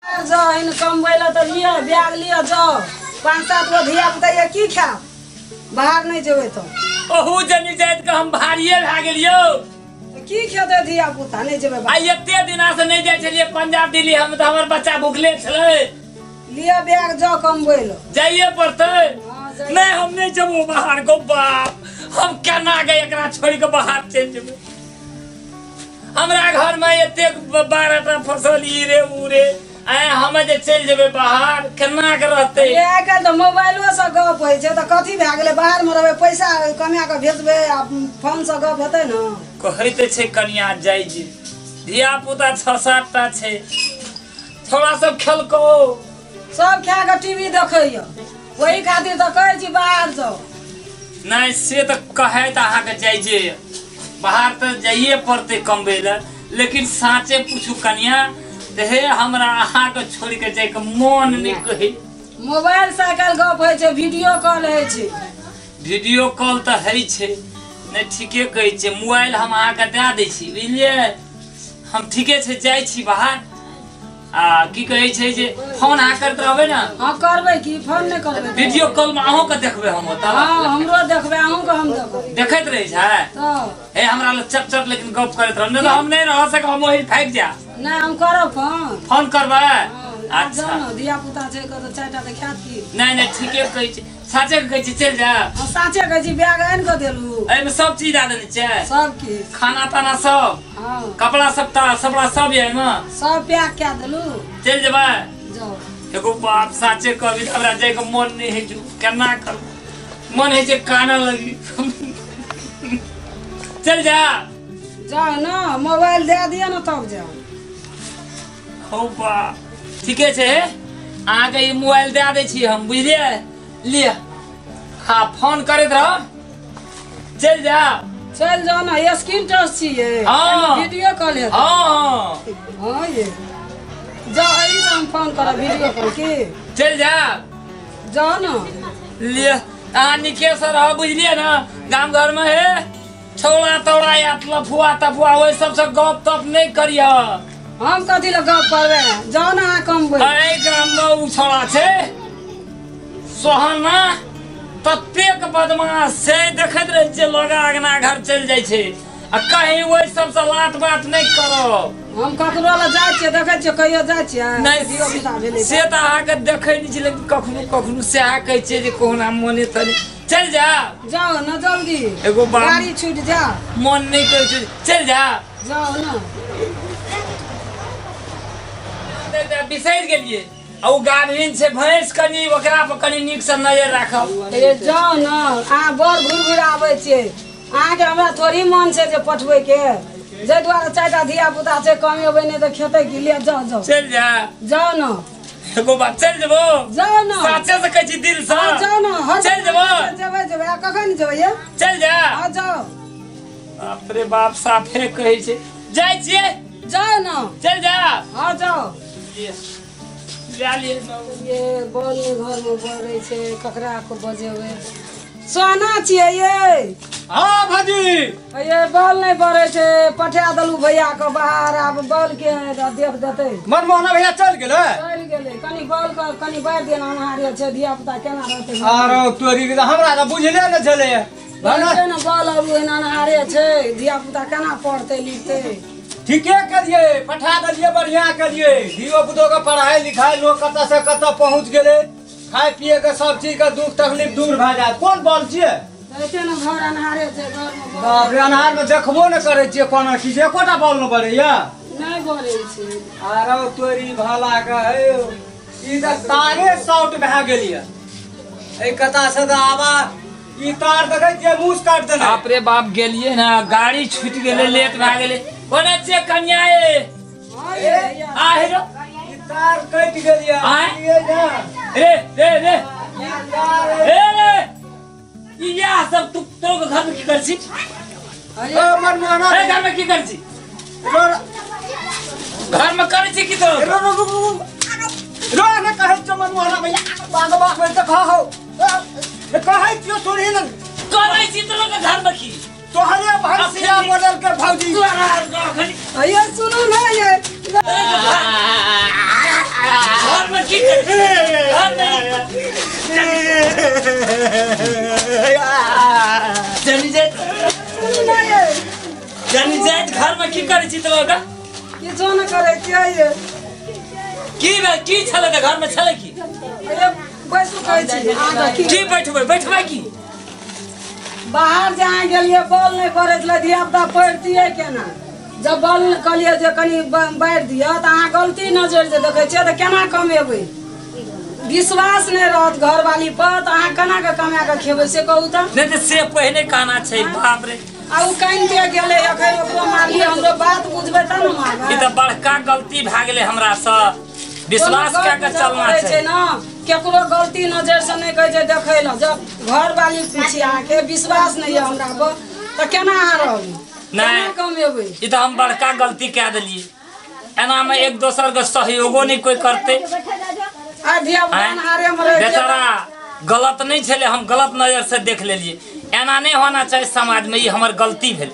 जाओ इन कमबै ला त लिअ बैग लिअ जाओ 5-7 गो धिया पुता ये की खाब बाहर नहीं जेबै त ओहू जनी जाइत के हम भारिये भए गेलियो की खेतै धिया पुता नहीं जेबै आ एते दिना से नहीं जाय छलिए पंजाब दिल्ली हम त हमर बच्चा भुखले छलै लिअ बैग जाओ कमबै ला जाइए पड़तै नहीं हम नहीं जबो बाहर गो बाप हम केना के एकरा छोड़ के बाहर चलि जेबै हमरा घर में एतेक 12 टा फसल ई रे ऊ रे आय हम जे चलि जेबै बाहर केना के रहतै ये आइ काल्हि त मोबाइलो से गप होइ छै त कथी भए गेलै बाहर में रहबै पैसा कमा के भेजबै आ फोन से गप हेतै न कहै त छै कनिया जाइ जे धिया पुता 6-7 टा छै थोड़ा सब खेलको सब खा के टीवी देखैया वही खातिर त कहै छी बाहर जाओ नहीं से त कहै त अहाँ के जाइ जे बाहर त जाइए पड़तै कमबै लए लेकिन साँचे पूछू कनिया त हे हमरा अहाँ के छोड़ के जाय के मन नहीं कहै मोबाइल से आइ काल्हि गप होइ छै वीडियो कॉल होइ छै वीडियो कॉल त होइ छै नहीं ठीके कहै छै मोबाइल हम अहाँ के दए दै छी बुझलियै हम ठीके छै जाइ छी बाहर आ की कहै छै जे फोन अहाँ करैत रहबै ने हां करबै की फोन नहीं करबै वीडियो कॉल में अहूँ के देखबै हम ओतऽ हां हमरो देखबै अहूँ के हम देखबै देखैत रहै छै तऽ हे हमरा लग चट चट लेकिन गप करैत रहब नहीं तऽ हम नहीं रह सकब हम ओहि थाकि जा नहीं हम करब फोन फोन करबै अच्छा जाओ धिया पुता छै कतऽ 4टा तऽ खायत की नहीं नहीं ठीके कहै छै साँचे कहै छै चलि जा हम साँचे कहै छी बैग आनि कऽ देलू एहिमे सब चीज दए देने छै सब किछु खाना ताना सब हां कपड़ा सबटा सबड़ा सब यऽ एहिमे सब पैक कए देलू चलि जेबै जाओ एगो बाप साँचे कहबी तऽ हमरा जाइके मन नहि होइ छै केना करू मन होइ छै कानऽ लगी चलि जा जाओ ना मोबाइल दए दिअ ना तब जाओ हौ बा ठीके छै अहाँके ई मोबाइल दए दै छी हम बुझलियै लिअ हाँ फोन करैत रहब चलि जा चलि जाओ ना स्क्रीन टच छियै हाँ। वीडियो कॉल हेतै हाँ हाँ ये जाओ एहि से हम फोन करब वीडियो कॉल की चलि जा जाओ ना लिअ अहाँ नीके से रहब बुझलियै ने गाम घरमे हे छौड़ा तौड़ा या लफुआ तफुआ ओहि सबसँ गप तप नहि करिह हम कथी लए गप करबै जाओ ना अहाँ कमबै एहि ग्राममे ओ छौड़ा छै सोहना ततेक बदमाश छै देखैत रहै छियै लगा अगना घर चलि जाइ छै आ कहीं ओहि सबसँ लात बात नहि करब हम ककरो लए जाइ छियै देखै छियै कहियो जाइ छियै नहीं से तऽ अहाँके देखै नहि छी लेकिन कखनो कखनो सएह कहै छियै जे कहुना मोने तनी चलि जा जाओ ना जल्दी एगो बात गाड़ी छूटि जा मन नहि कहै छै चलि जा जाओ ना बिसरि गेलियै आ ओ गाभिन छै भैंस कनी ओकरा पर कनी नीक से नजर राखब ए जाओ ना अहाँ बड़ घुर घुर आबै छियै अहाँके हमरा थोड़ी मन छै जे पठबै के जाहि दुआरे 4टा धिया पुता छै कमेबै नहि तऽ खेतै की लिअ जाओ जाओ चलि जा जाओ ना एगो बात चलि जेबो जाओ ना साचे से कहै छी दिल से जाओ ना चलि जेबो जेबै जेबै आ कखन जेबै ये चलि जा हां जाओ बाप रे बाप साफे कहै छै जाइ छियै जाओ ना चलि जा हां जाओ लए लिअ ये बल घर में बरै छै ककरा को बजेबै सोना छियै ये हाँ भाजी ये बल नहीं बरै छै पठा देलू भैया के बाहर आब बल के देख देतै मनमोहना भैया चल गेलै चलि गेलै कनी बल के कनी बारि देना अन्हारे छै धिया पुता केना रहतै आरो तोरी के हमरा तऽ बुझले ने छलै छै ने बल आब एना अन्हारे छै धिया पुता केना पढ़तै लिखतै ठीके करिए पठा देलिए बढ़िया करिए धियो पुतो के पढ़ाई लिखाई लोग कतऽ से कतऽ पहुँच गेलै खाय पिए के सब चीज के दुख तकलीफ दूर भए जायत कोन बल छियै एते ने घर अन्हारे छै घर में बाप रे अन्हार में देखबो ने करै छियै कोना की छै एकोटा बल ने बरैया नहि बरै छै आरो तोरी भला के हे ई तऽ तारे शॉर्ट भए गेल एहि कता से तऽ आबा ई तार देखै छियै मूस काटि देने बाप रे बाप गेलियै ने गाड़ी छूटि गेलै लेट भए गेलै कोना छियै कनिया ये आ हेरो ई तार कटि गेल ये आँय? रे रे रे ई तार रे रे इएह सब तू तो घर में की कर छी ओ मनमोहना ए घर में की कर छी घर में कर छी की तो रो रो रो रो ने कहै छौ मनमोहना भैया बाग बाग में तऽ खाहो कहै छियौ सुनही ने करै छी तो लोग घर में की तोहरे भैंसिया बदल के भौजी तू ये सुनू ना ये की करै घर में जनी जाइत जनी जाइत घर में की करै छी तब का किछो न करै छियै। की की छलै त घर में छलै की? बैसू कहै छी अहाँके की बैठबै बैठबै की? बाहर जे अहाँ गेलियै बॉल नहि पड़ै छलै, धिया पुता पढ़तियै केना? जब बॉल कहलियै जे कनि बाढ़ि दिअ तऽ अहाँ गलती नजर जे देखै छियै तऽ केना कमेबै? विश्वास नहि रहत घरवाली पर तऽ अहाँ केना कऽ कमा कऽ खेबै से कहू तऽ? नहि तऽ से पहिने कहना छै। बाप रे, आ ओ कानिते गेलै अखन ओकरो मारलियै। हमरो बात बुझबै तब ने मारबै। ई तऽ बड़का गलती भए गेलै हमरा सँ। विश्वास कए के चलना छै ने, केकरो गलती नजर से नहि कहै छै देखै लए। जब घरवाली छी अहाँके विश्वास नहि यऽ हमरा पर तऽ केना अहाँ रहबै? नहि कमेबै। ई तऽ हम बड़का गलती कए देलियै। एना में एक दोसर के सहयोगो नहीं कोई करते। बेचारा गलत नहीं छलै, हम गलत नजर से देख लेलियै। एना नहीं होना चाहिए समाज में, ई हमर गलती भेल।